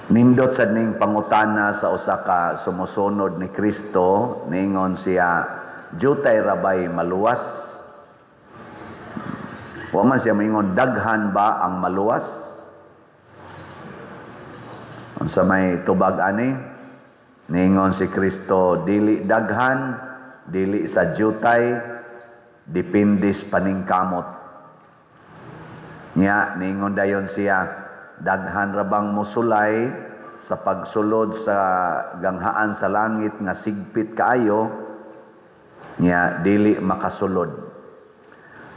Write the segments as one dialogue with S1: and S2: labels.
S1: Nindot sad ning pangutana sa usa ka sumusunod ni Kristo, ningon siya, "Jutay rabay maluwas?" Wa man siya moingon, "Daghan ba ang maluwas?" Unsa may tubag ani? Ningon si Kristo, "Dili daghan, dili sa jutay, depende sa paningkamot." Nya ningon dayon siya, "Daghan ra bang musulay sa pagsulod sa ganghaan sa langit nga sigpit kaayo?" Nya dili makasulod.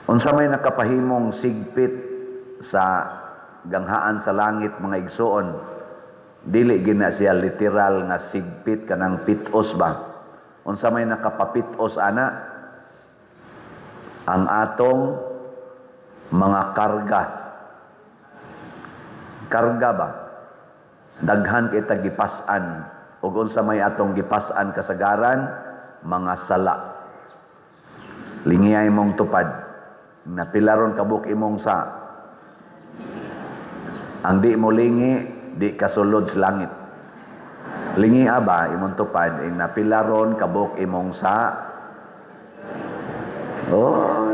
S1: Unsa may nakapahimong sigpit sa ganghaan sa langit, mga igsuon? Dili gina siya literal nga sigpit, kanang pitos ba? Unsa may nakapapitos ana? Ang atong mga karga. Karga ba? Daghan kita gipas-an. Ug unsa may atong gipas-an kasagaran? Mga sala. Lingiyay mong tupad. Napilaron kabuk imong sa. Ang di mo lingi, di kasulod sa langit. Lingi aba imong tupad, ing napilaron kabuk imong sa. Oh,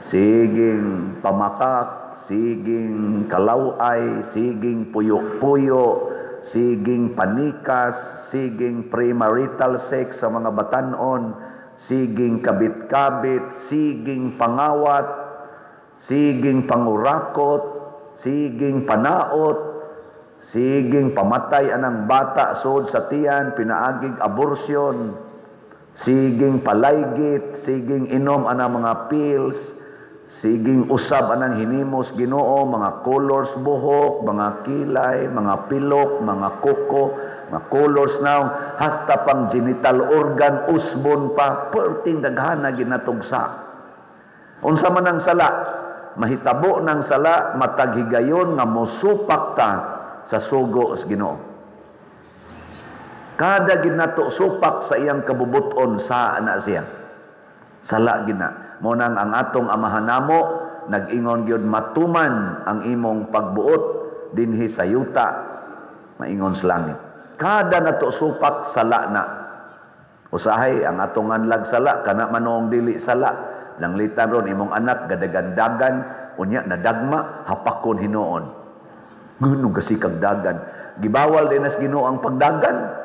S1: siging pamakak, siging kalaway, siging puyo-puyo, siging panikas, siging premarital sex sa mga batanon, siging kabit-kabit, siging pangawat, siging pangurakot, siging panaot, siging pamatay anang bata sod sa tiyan, pinaagig aborsyon, siging palaygit, siging inom anang mga pills, siging usab anang hinimos Ginoo, mga colors buhok, mga kilay, mga pilok, mga kuko, mga colors now, hasta pang genital organ, usbon pa, perting daghana ginatugsa. Unsa man ang sala? Mahitabo ng sala matag higayon nga mosupak ta sa sugo sa Ginoo. Kada ginato supak sa iyang kabubuton, sa ana siya. Sala gina. Mo nang ang atong amahan namo nag-ingon gyud, "Matuman ang imong pagbuot dinhi sa yuta maingon sa langit." Kada nato supak, sala na. Usahay ang atong anlag sala kana manong dili sala. Nanglitan ron imong anak gadagandagan, unya nadagma, hapakon hinuon. Nganong kasi kag dagan? Gibawal din as Ginoo ang pagdagan.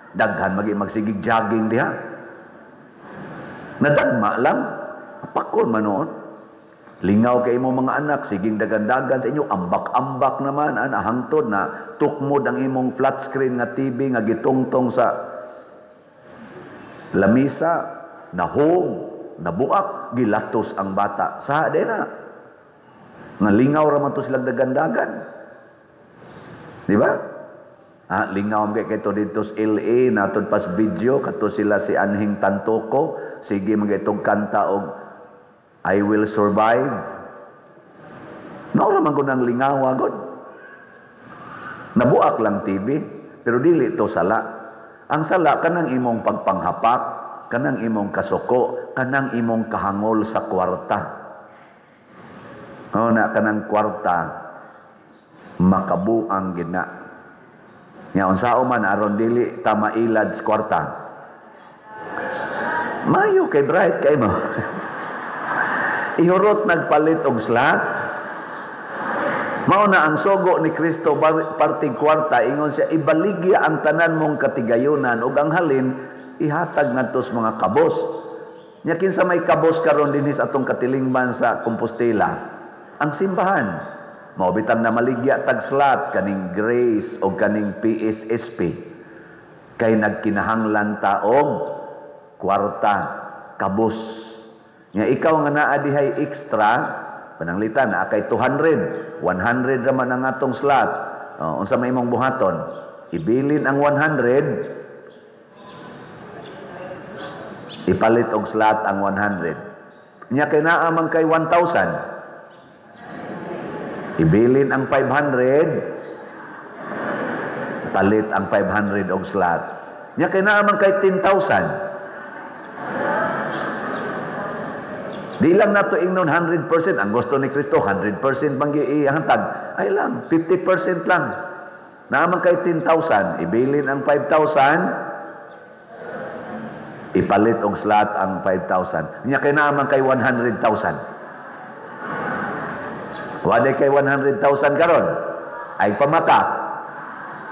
S1: Daghan magi magsigig jogging diha. Nadagma lang, hapakon man noon. Lingaw kay imong mga anak, siging dagandagan sa inyo, ambak-ambak naman, ana hangtod na tukmod ang imong flat screen nga TV nga gitungtong sa lamisa, nahog, nabuak, gilatos ang bata. Sa din na. Nga lingaw ra man to silang dagandagan. Di ba? Ah, lingaw kay kito dito sa LA, natod pas video kato sila si Anhing Tantoko, sige mga itong kanta og "I Will Survive." Naura man ko ng lingaw agad. Nabuak lang TV, pero dili to sala. Ang sala kanang imong pagpanghapak, kanang imong kasuko, kanang imong kahangol sa kwarta. O na kanang kwarta makabuang gina. Nya unsao man aron dili ta mailad sa kwarta? Mayo kay bright kay mo. Ihurot nagpalit og slot. Mao na ang sugo ni Kristo parting kwarta, ingon siya, "Ibaligya ang tanan mong katigayunan ug ang halin ihatag ngadto sa mga kabos." Nya kinsa may kabos karon dinhi sa atong katilingban sa Compostela? Ang simbahan. Mao bitang namaligya tag slot kaning Grace o kaning PSSP kay nagkinahanglan ta og kwarta, kabos. Nya ikaw nga naa dihay extra, pananglitan naa kay 200, 100 ra man ang atong slot. Oh, unsa may imong buhaton? Ibilin ang 100, ipalit og slot ang 100. Nya kay naa man kay 1,000, ibilin ang 500, palit ang 500 og slot. Nya kay naa man kay 10,000. Di lang nato ingnon 100%. Ang gusto ni Kristo, 100% bang ihatag? Ay lang, 50% lang. Naa man kay 10,000, ibilin ang 5,000, ipalit og slot ang 5,000. Nya kay naa man kay 100,000. Wa kay 100,000 karon. Ay pamaka.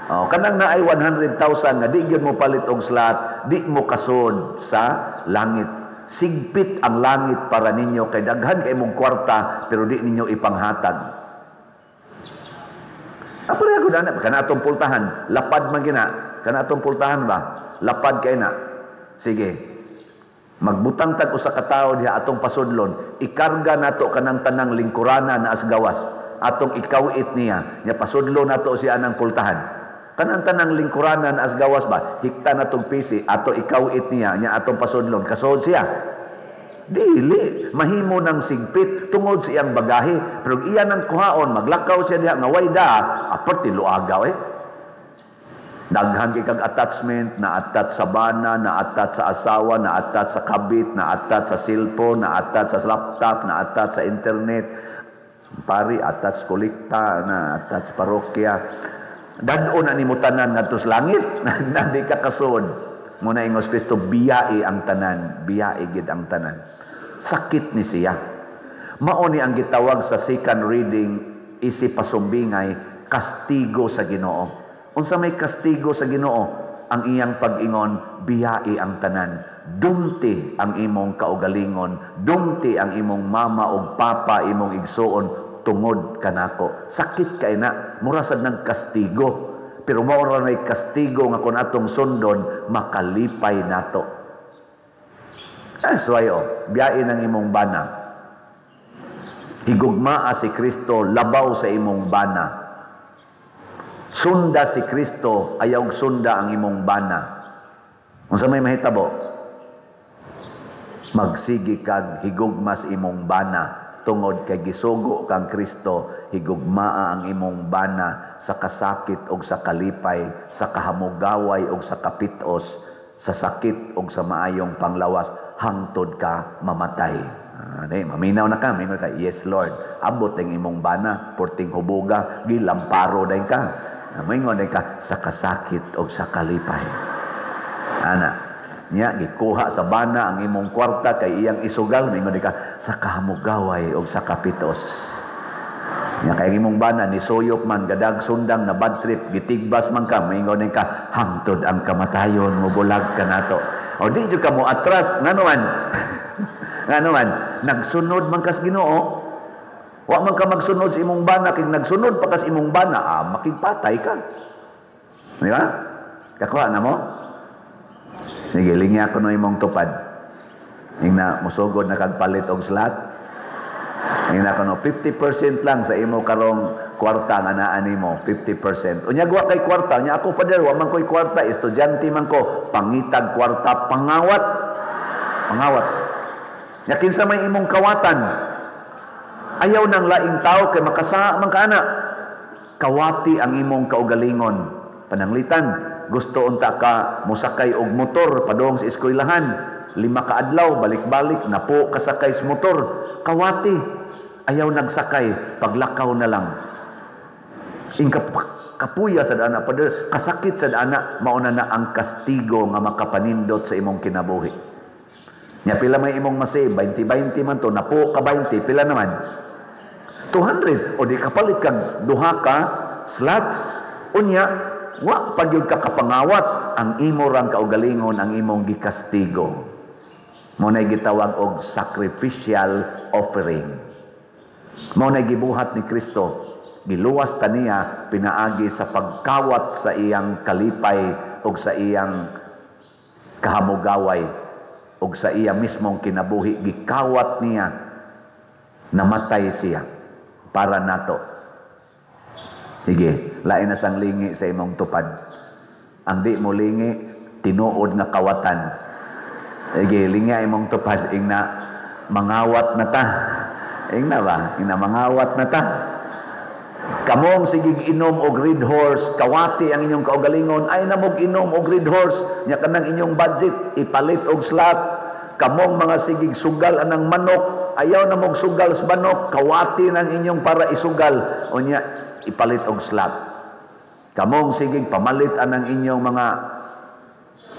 S1: Oh, kanang naay 100,000 nga di gyud mo palit og slot, di mo kasud sa langit. Sigpit ang langit para ninyo kay daghan kay imong kwarta pero di ninyo ipanghatag. Pareha ko na kana atong pultahan, lapad man gina. Kana atong pultahan ba? Lapad kay na. Sige. Magbutang tag usa ka tawo diha atong pasudlon, ikarga nato kanang tanang lingkurana na asgawas. Atong ikaw-it niya, nya pasudlo nato siya ng pultahan. Kanang tanang lingkuranan as gawas ba, hikta na tong pisi, ato ikaw-it niya, nya atong pasudlon, kasod siya. Dili, mahimo ng sigpit tungod sa iyang bagahe. Pero iya nang kuhaon, maglakaw siya diha nga way da, aparte luagaw eh. Daghan kay kag attachment, na-attach sa bana, na-attach sa asawa, na-attach sa kabit, na-attach sa cellphone, na-attach sa laptop, na-attach sa internet. Pari, attach kolekta, na-attach parokya. Dad-on na nimo tanan ngadto sa langit, na di ka kasud. Muna ingos Kristo, biyai ang tanan, biyai gid ang tanan. Sakit ni siya. Mao ni ang gitawag sa second reading isi pasumbingay, kastigo sa Ginoo. Unsa may kastigo sa Ginoo? Ang iyang pag-ingon, biyai ang tanan. Dumti ang imong kaugalingon, dumti ang imong mama ug papa, imong igsuon tungod kanako. Sakit kay na, mura sad nang kastigo. Pero mao ra nay kastigo nga kun atong sundon, makalipay nato. That's why, oh, biyain ang imong bana. Higugmaa si Kristo labaw sa imong bana. Sunda si Kristo, ayaw sunda ang imong bana. Unsa may mahitabo? Magsigi kag higugma sa imong bana tungod kay gisugo kang Kristo, higugmaa ang imong bana sa kasakit og sa kalipay, sa kahamugaway og sa kapitos, sa sakit og sa maayong panglawas hangtod ka mamatay. Maminaw na ka, mingon ka, yes Lord. Abot ang imong bana, porting hubuga, gilamparo dayon ka. Mingon dayon ka sa kasakit og sa kalipay. Ana, niya gikuha sa bana ang imong kwarta kay iyang isugal, mingon dayon ka sa kahamugaway og sa kapitos. Nya kay imong bana nisuyop man gadag sundang na bad trip, gitigbas man ka, mingon dayon ka hangtod ang kamatayon, mobulag ka nato. O di jud ka mo atras, ngano man? Ngano man, nagsunod man kas Ginoo. Wa man ka magsunod sa imong bana, kay nagsunod pa kas imong bana, makigpatay ka. Di ba? Kakuha na mo? Sige, lingya ko no imong tupad. Ingna, musugod na kagpalit og slot. Ingna ko no, 50% lang sa imo karong kwarta nga naa nimo, 50%. Unya wa kay kwarta, unya ako pader, wa man koy kwarta, estudyante man ko, pangitag kwarta, pangawat. Pangawat. Nya kinsa may imong kawatan? Ayaw ng laing tao kay makasa man ka ana. Kawati ang imong kaugalingon. Pananglitan, gusto unta ka mosakay og motor padung sa eskwelahan, 5 ka adlaw balik-balik napo kasakay sa motor. Kawati, ayaw nagsakay, paglakaw na lang. Ingka kapuya sa dana, pader kasakit sa dana, mauna na ang kastigo nga makapanindot sa imong kinabuhi. Nya pila may imong masave, 20-20 man to, napo ka 20, pila naman? 200. O di kapalit kag duha ka slots. Unya, wa pa gyud ka kapangawat, ang imo rang kaugalingon ang imong gikastigo. Mao nay gitawag og sacrificial offering. Mao nay gibuhat ni Kristo. Giluwas ta niya pinaagi sa pagkawat sa iyang kalipay og sa iyang kahamugaway og sa iya mismong kinabuhi. Gikawat niya, namatay siya para nato. Sige, lain na sang lingi sa imong tupad. Ang di mo lingi, tinuod nga kawatan. Sige, lingi imong tupad, ingna mangawat na ta. Ingna ba? Ingna mangawat na ta. Kamong sigig inom og Red Horse, kawati ang inyong kaugalingon, ay namog inom og Red Horse, nya kanang inyong budget, ipalit og slot. Kamong mga sigig sugal anang manok, ayaw na mog sugal sa manok, kawati nang inyong para isugal, unya ipalit og slot. Kamong siging pamalit anang inyong mga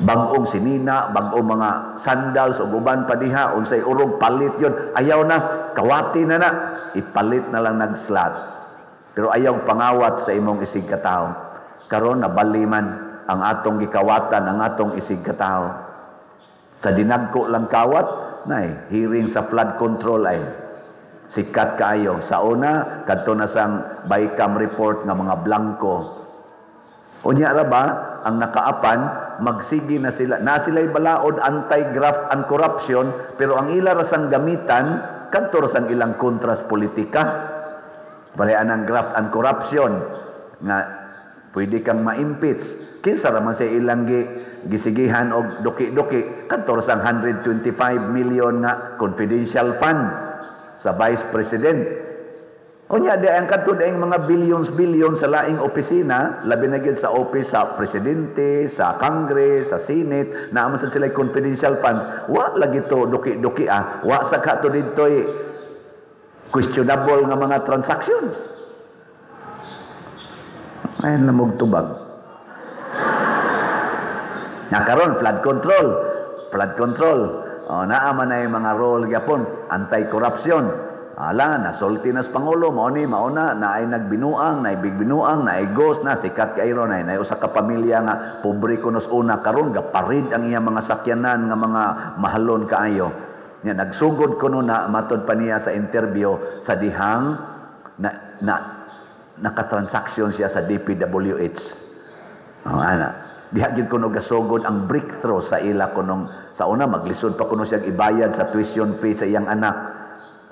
S1: bag-ong sinina, bag-ong mga sandals ug uban pa diha, unsay urog palit yon. Ayaw na, kawati na na, ipalit na lang nag slot. Pero ayaw pangawat sa imong isig katawo. Karon nabali man ang atong gikawatan ang atong isig katawo. Sa dinagko lang kawat, nay hearing sa flood control ay sikat kaayo. Sa una, kadto na sang BICAM report nga mga blanco. Unya ra ba ang nakaapan, magsige na sila na sila'y balaod anti-graft and corruption, pero ang ila ra sang gamitan kadto ra sang ilang kontras politika. Balean ang graft and corruption nga pwede kang ma-impeach. Kinsa ra man sa ilang gisigihan og duki-duki, kadto ra sang 125 million nga confidential fund sa Vice President. Unya di ang kadto daing mga billions billions sa laing opisina, labi na gyud sa office sa presidente, sa Congress, sa Senate, naa man sa sila confidential funds. Wa lagi to duki-duki ah. Wa sa kato didtoy questionable nga mga transactions. Ay lamog tubag. Na karon flood control, flood control. O naa man ay mga role gyapon anti-corruption. Ala, nasulti nas pangulo, mao ni mauna na ay nagbinuang, na bigbinuang, na ay ghost na sikat kay ron ay na usa ka pamilya nga pobre kunos una, karon gaparid ang iyang mga sakyanan nga mga mahalon kaayo. Nya nagsugod kuno na, matod pa niya sa interview, sa dihang na, na nakatransaksyon siya sa DPWH. Oh, ana. Diha gyud kuno gasugod ang breakthrough sa ila kunong sa una maglisod pa kuno siya ibayad sa tuition fee sa iyang anak.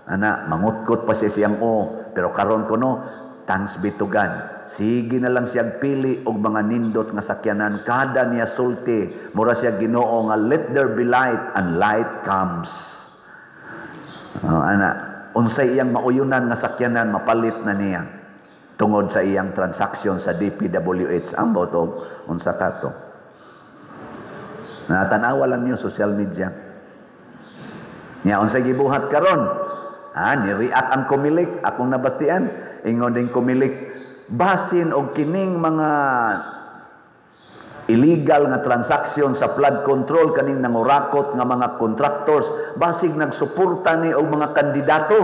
S1: Ana, mangutkot pa siya siyang o. Pero karon kuno, thanks be to God. Sige na lang siyang pili og mga nindot nga sakyanan. Kada niya sulti, mura siya Ginoo nga "Let there be light," and light comes. Oh, ana, unsay iyang mauyunan nga sakyanan, mapalit na niya tungod sa iyang transaction sa DPWH. Ambot og unsa ka to. Natanawa lang niyo social media. Nya unsay gibuhat karon? Ah, ni-react ang Comelec, akong nabastian. Ingon din Comelec, basin og kining mga illegal nga transaksyon sa flood control, kaning nangurakot nga mga contractors, basig nagsuporta ni og mga kandidato.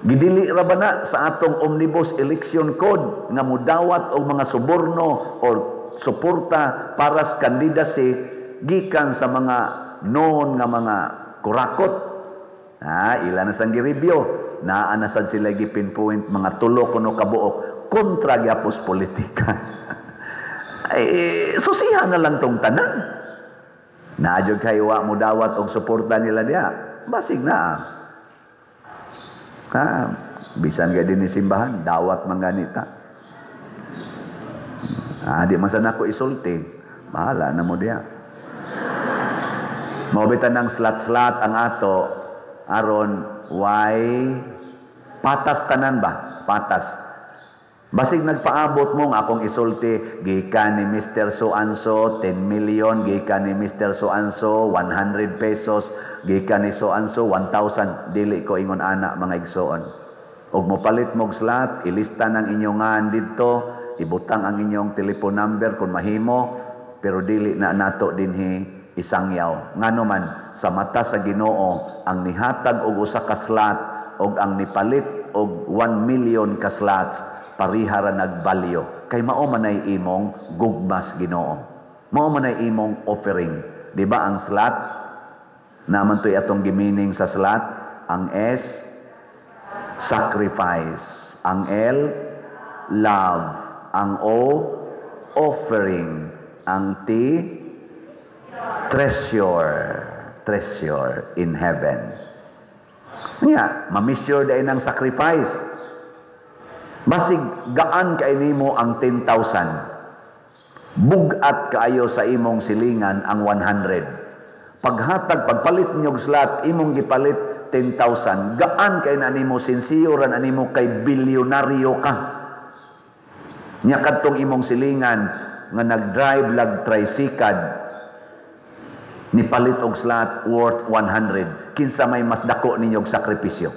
S1: Gidili ra ba na sa atong Omnibus Election Code nga mudawat og mga suborno or suporta para sa candidacy gikan sa mga known nga mga kurakot? Ah, ila na sang gi-review. Naa na sad sila gi-pinpoint mga tulo kuno kabuok kontra gyapos politika. Ay, susihan na lang tong tanan. Naa jud kay wa mo dawat og suporta nila diha. Basig na. Ha, bisan kay dinhi simbahan, dawat man ganita. Ah, di man sa nako isulti. Bahala na mo diha. Mao bitan ng slot-slot ang ato aron why patas tanan ba? Patas. Basig nagpaabot mo nga akong isulti, gikan ni Mr. So and so 10 million, gikan ni Mr. So and so 100 pesos, gikan ni so and so 1,000. Dili ko ingon ana, mga igsoon. Og mopalit mog slot, ilista ng inyong ngan didto, ibutang ang inyong telephone number kung mahimo, pero dili na nato dinhi isangyaw. Ngano man, sa mata sa Ginoo, ang nihatag og usa ka slot og ang nipalit og 1 million ka slots, pariha ra nagbalyo. Kay mao man ay imong gugmas Ginoo. Mao man ay imong offering. Di ba ang slot? Naman to'y atong gimining sa slot. Ang S, sacrifice. Ang L, love. Ang O, offering. Ang T, treasure. Treasure in heaven. Nya, ma-measure dahil ng sacrifice. Basig gaan kay nimo ang 10,000. Bugat kaayo sa imong silingan ang 100. Paghatag, pagpalit niyog slot, imong gipalit 10,000. Gaan kay na nimo, sinsiyo ra na nimo kay bilyonaryo ka. Nya kadtong imong silingan nga nag-drive lag tricycle, nipalit og slot worth 100. Kinsa may mas dako ninyog sakripisyo?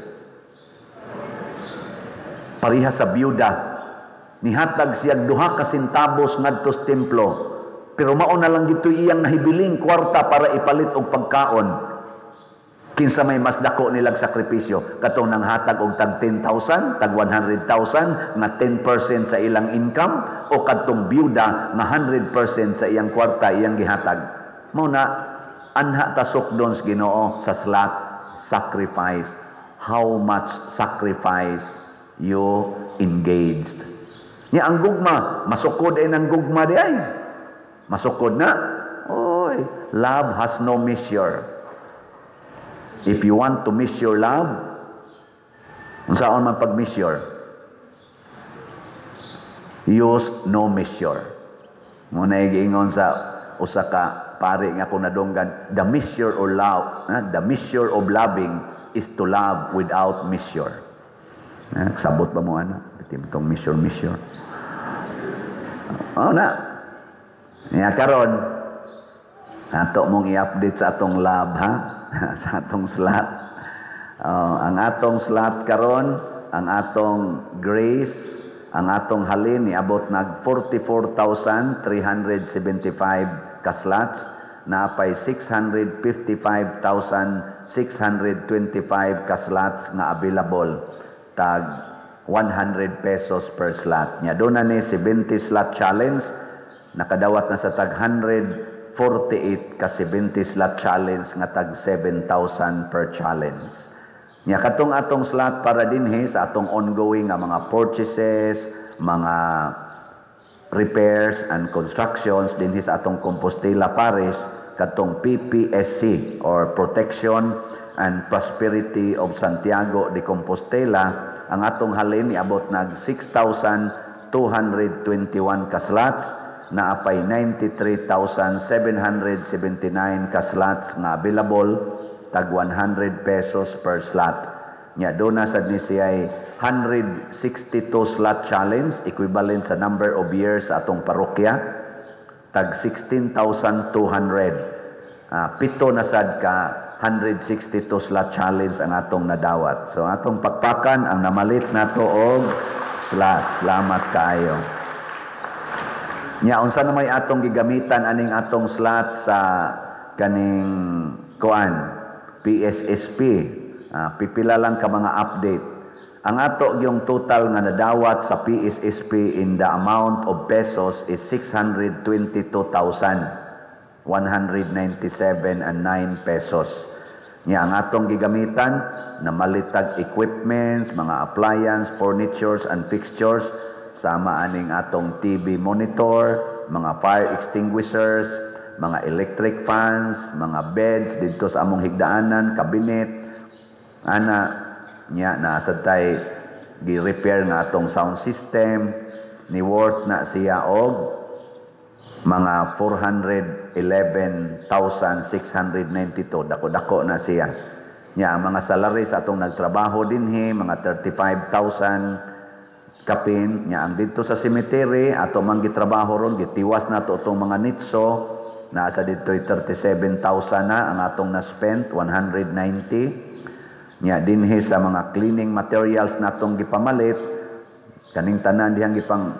S1: Pareha sa byuda. Nihatag siya 2 ka sentabos ngadto sa templo. Pero mao na lang dito iyang nahibiling kwarta para ipalit og pagkaon. Kinsa may mas dako nilag sakripisyo? Katong nanghatag og tag 10,000, tag 100,000 nga 10% sa ilang income, o kadtong byuda nga 100% sa iyang kwarta iyang gihatag? Mao na anha ta sukdon sa Ginoo sa slot sacrifice. How much sacrifice you engaged? Nya ang gugma, masukod ay ng gugma di ay. Masukod na. Oy, love has no measure. If you want to measure love, unsaon man pag-measure? Use no measure. Mao na giingon sa usa ka pare nga ako nadunggan, the measure of love, the measure of loving is to love without measure. Sabot ba mo ana? Tong measure measure. Oh na. Nya karon ato mong i-update sa atong love, ha, sa atong slot. Ang atong slot karon, ang atong grace, ang atong halin niabot nag 44,375 ka slots, napay 655,625 ka slots nga available, tag 100 pesos per slot. Nya doon na ni 70 slot challenge, nakadawat na sa tag 148 ka 70 slot challenge nga tag 7,000 per challenge. Nya katong atong slot para dinhi sa atong ongoing nga mga purchases, mga repairs and constructions dinhi sa atong Compostela Parish, katong PPSC or Protection and Prosperity of Santiago de Compostela, ang atong halin niabot nag 6,221 ka slots, naapay 93,779 ka slots nga available, tag 100 pesos per slot. Nya doon na sad ni siya 162 slot challenge, equivalent sa number of years sa atong parokya, tag 16,200. 7 na sad ka 162 slot challenge ang atong nadawat. So atong pakpakan ang namalit nato og slot. Salamat kaayo. Nya unsa na may atong gigamitan aning atong slot sa kaning kuan PSSP? Pipila lang ka mga update. Ang ato yung total nga nadawat sa PSSP in the amount of pesos is 622,197 and 9 pesos. Nya ang atong gigamitan namalitag equipments, mga appliance, furnitures and fixtures, sama aning atong TV monitor, mga fire extinguishers, mga electric fans, mga beds didto sa among higdaanan, cabinet, ana. Nya naa sad tay gi-repair nga atong sound system, ni worth na siya og mga 411,692. Dako-dako na siya. Nya ang mga salary sa atong nagtrabaho dinhi, mga 35,000 kapin. Nya ang didto sa cemetery ato man gitrabaho ron, gitiwas na to atong mga nitso, nasa didto 37,000 na ang atong na-spent, 190. Nya dinhi sa mga cleaning materials natong gipamalit, kaning tanan dihang gipang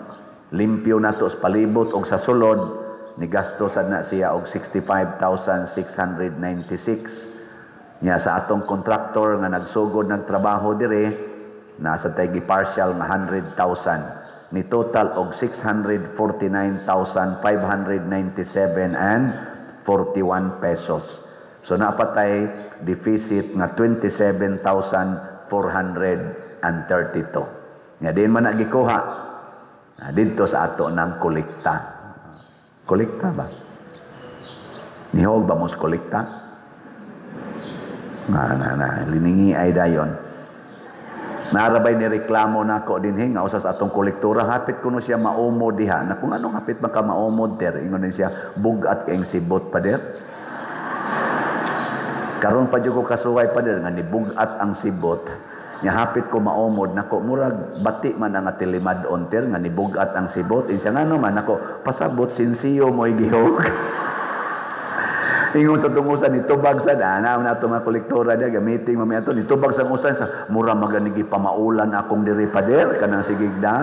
S1: limpyo nato sa palibot og sa sulod, ni gasto sad na siya og 65,696. Nya sa atong contractor nga nagsugod nagtrabaho dire, nasa tay gi-partial nga 100,000, ni total og 649,597 and 41 pesos. So napatay deficit nga 27,432. Nga din man na gikuha na didto sa ato ng kolekta. Kolekta ba? Nihog ba mo sa kolekta? Na, na, na, liningi ay dayon. Narabay ni reklamo nako dinhi nga usas atong kolektora, hapit kuno siya maumod diha. Na kung anong hapit man ka maumod ter, ingon din siya, bugat kayong sibot, pader. Karon pa jud ko kasuway, pader, nga nibugat ang sibot. Nya hapit ko maumod nako, murag bati man ang atilimad-on ter nga nibugat ang sibot. Insa ngano man nako pasabot, sinsiyo mo'y gihog. Ingon sa tungusan ni tubag sa na na ato mga kolektora dia gamitin mami ato ni tubag sa usan sa mura maganigi pamaulan akong diri, pader, kanang sigigda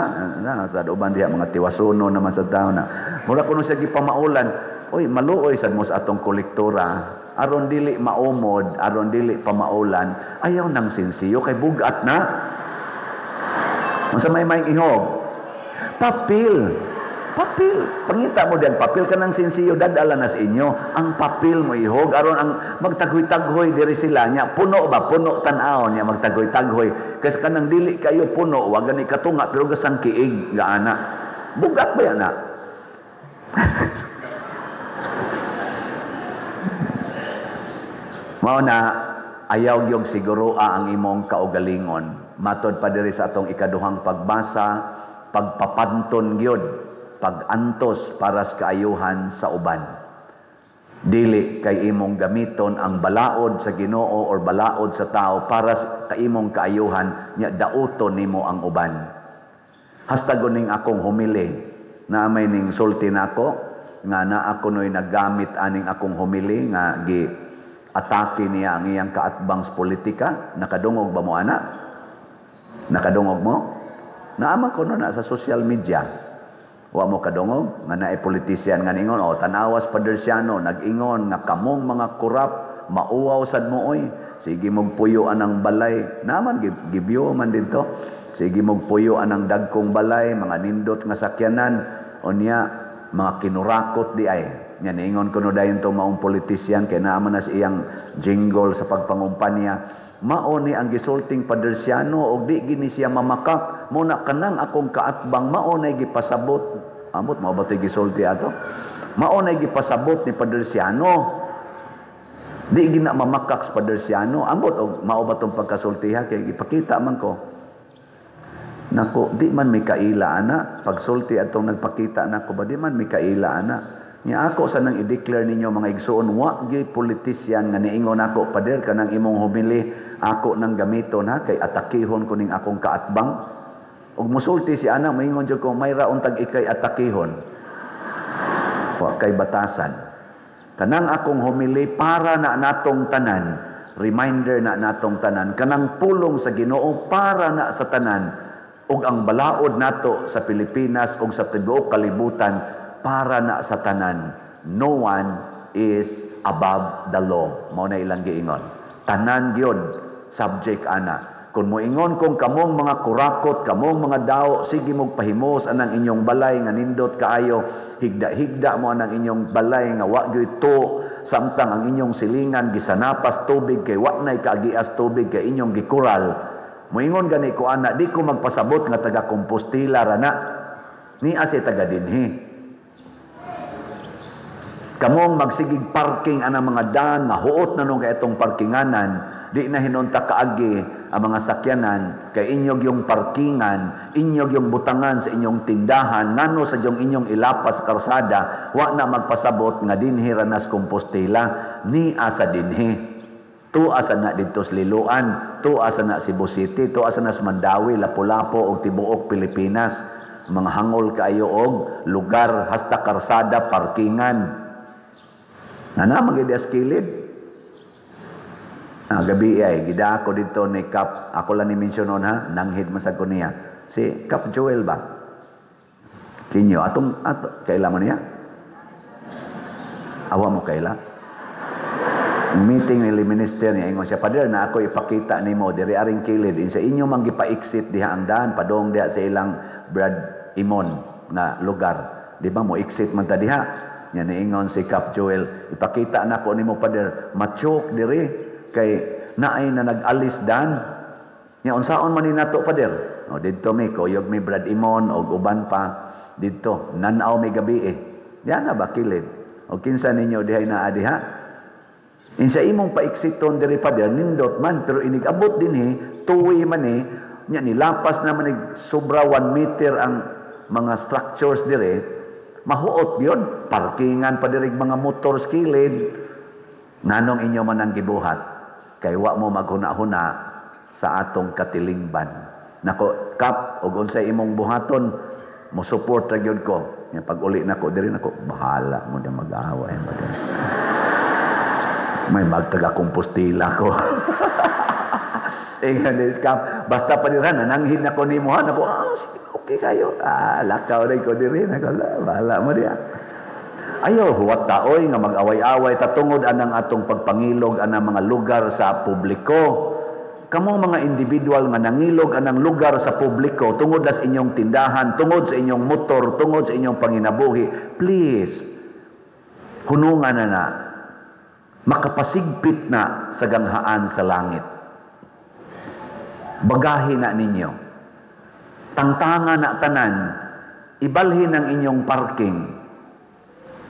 S1: na sa uban diha mga tiwasuno naman sa tawo na mura kuno siya gipamaulan. Oy, maluoy sad mo sa atong kolektora aron dili maumod, aron dili pamaulan, ayaw nang sinsiyo kay bugat na. Unsa may ihog? Papel. Papel. Pangita mo diyan papel kanang sinsiyo, dadala na sa inyo. Ang papel mo ihog aron ang magtaghoy-taghoy diri sila nya puno ba, puno tan-awon nya magtaghoy-taghoy. Kasi kanang dili kayo puno, wa gani katunga pero gasang kiig gaana. Bugat ba yan na? Mao na ayaw gyud siguro ang imong kaugalingon. Matod pa diri sa atong ikaduhang pagbasa, pagpapanton gyud, pagantos para sa kaayuhan sa uban. Dili kay imong gamiton ang balaod sa Ginoo or balaod sa tao para sa imong kaayuhan nya dauton nimo ang uban. Hasta guning akong humili na may ning sulti nako nga na ako noy naggamit aning akong humili nga gi atake niya ang iyang kaatbang sa politika. Nakadungog ba mo ana? Nakadungog mo? Naama ko no na sa social media. Wa mo kadungog nga naay politician nga ningon, oh, tanawas Padersiano nag-ingon nga kamong mga kurap mauwaw sad mo oy. Sige mog puyo anang balay. Naman gibyo man didto. Sige mog puyo anang dagkong balay, mga nindot nga sakyanan, unya mga kinurakot di ay. Nya niingon kuno dayon tong maong politician kay naaman na sa iyang jingle sa pagpangumpanya. Mao ni ang gisulting Padersiano og di gini siya mamakak. Mo na kanang akong kaatbang mao nay gipasabot. Amot mao ba to'y gisulti ato? Mao nay gipasabot ni Padersiano. Di gina mamakak sa Padersiano. Amot og mao ba tong pagkasultiha kay gipakita man ko. Nako, di man may kaila ana pagsulti atong nagpakita nako ba di man may kaila ana. Nya ako sa nang i-declare ninyo mga igsuon, wa gyud politician nga niingon ako, pader kanang imong humili ako nang gamiton ha kay atakihon ko ning akong kaatbang. Og musulti si ana moingon jud ko may raon tag ikay atakihon. Wa kay batasan. Kanang akong humili para na natong tanan, reminder na natong tanan, kanang pulong sa Ginoo para na sa tanan ug ang balaod nato sa Pilipinas ug sa tibuok kalibutan para na sa tanan. No one is above the law. Mao na ilang giingon. Tanan gyud subject ana. Kung moingon kung kamong mga kurakot, kamong mga dao, sige mog pahimos anang inyong balay nga nindot kaayo, higda-higda mo anang inyong balay nga wa gyud to, samtang ang inyong silingan gisanapas tubig kay wa nay kaagias tubig kay inyong gikural. Moingon gani ko ana, di ko magpasabot nga taga Compostela ra na. Ni ase taga dinhi. Kamong magsigig parking anang mga daan nga huot na nung kay itong parkinganan, di na hinunta kaagi ang mga sakyanan kay inyog yung parkingan, inyog yung butangan sa inyong tindahan, ngano sa yung inyong ilapas karsada, wa na magpasabot nga dinhi ranas Compostela, ni asa dinhi. Tuwa sa na didto sa Liloan, tuwa sa na Cebu City, tuwa sa na sa Mandawi, Lapu-Lapu og tibuok Pilipinas. Mga hangol kaayo og lugar hasta karsada parkingan. Nana magidias kilid. Ah, gabi ay gida ako dito ni Kap, ako lang ni mention ha, nanghid man sad ko niya. Si Kap Joel ba? Kinyo atong ato kaila mo niya? Awa mo kaila? Meeting ni minister niya ingon siya, pader na ako ipakita nimo diri aring kilid in sa inyo man gipa-exit diha ang daan padong diha sa ilang Brad Imon na lugar. Di ba mo exit man ta diha? Nya niingon si Kap Joel, ipakita nako nimo pader, machok diri kay naay na nag-alis dan. Nya unsaon man ni nato pader? O didto mi kuyog mi Brad Imon og uban pa didto nan-aw mi gabi eh. Diha na ba kilid? O kinsa ninyo dihay naa diha? Insa imong paiksiton diri pader nindot man pero inig-abot dinhi tuwi man ni nya nilapas na man sobra 1 meter ang mga structures diri. Mahuot yun, parkingan pa diri mga motor sa kilid. Nganong inyo man ang gibuhat? Kay wa mo maghuna-huna sa atong katilingban. Nako, Kap, og unsay imong buhaton, mo support ra gyud ko. Nya pag uli nako diri nako, bahala mo na mag-away mo diri. May magtaga Compostela ko. Ingon ni scam, "Basta pa dira nananghid na ko nimo ha." Nako, "Ah, sige, okay kayo." Ah, lakaw rin ko diri nako, bahala mo diya. Ayaw huwat taoy nga mag-away-away ta tungod anang atong pagpangilog anang mga lugar sa publiko. Kamong mga individual nga nangilog anang lugar sa publiko tungod sa inyong tindahan, tungod sa inyong motor, tungod sa inyong panginabuhi, please, hunungan na na, makapasigpit na sa ganghaan sa langit. Bagahi na ninyo. Tangtanga na tanan, ibalhin ang inyong parking.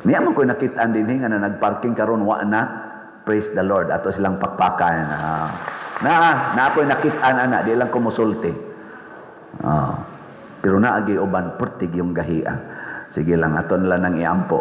S1: Niya man ko nakitaan din nga na nagparking karon wa na. Praise the Lord. Ato silang pakpakan. Na, na ako'y nakitaan ana, di lang ko musulti. Pero naagi uban pertig yung gahia. Sige lang, ato nila nang iampo.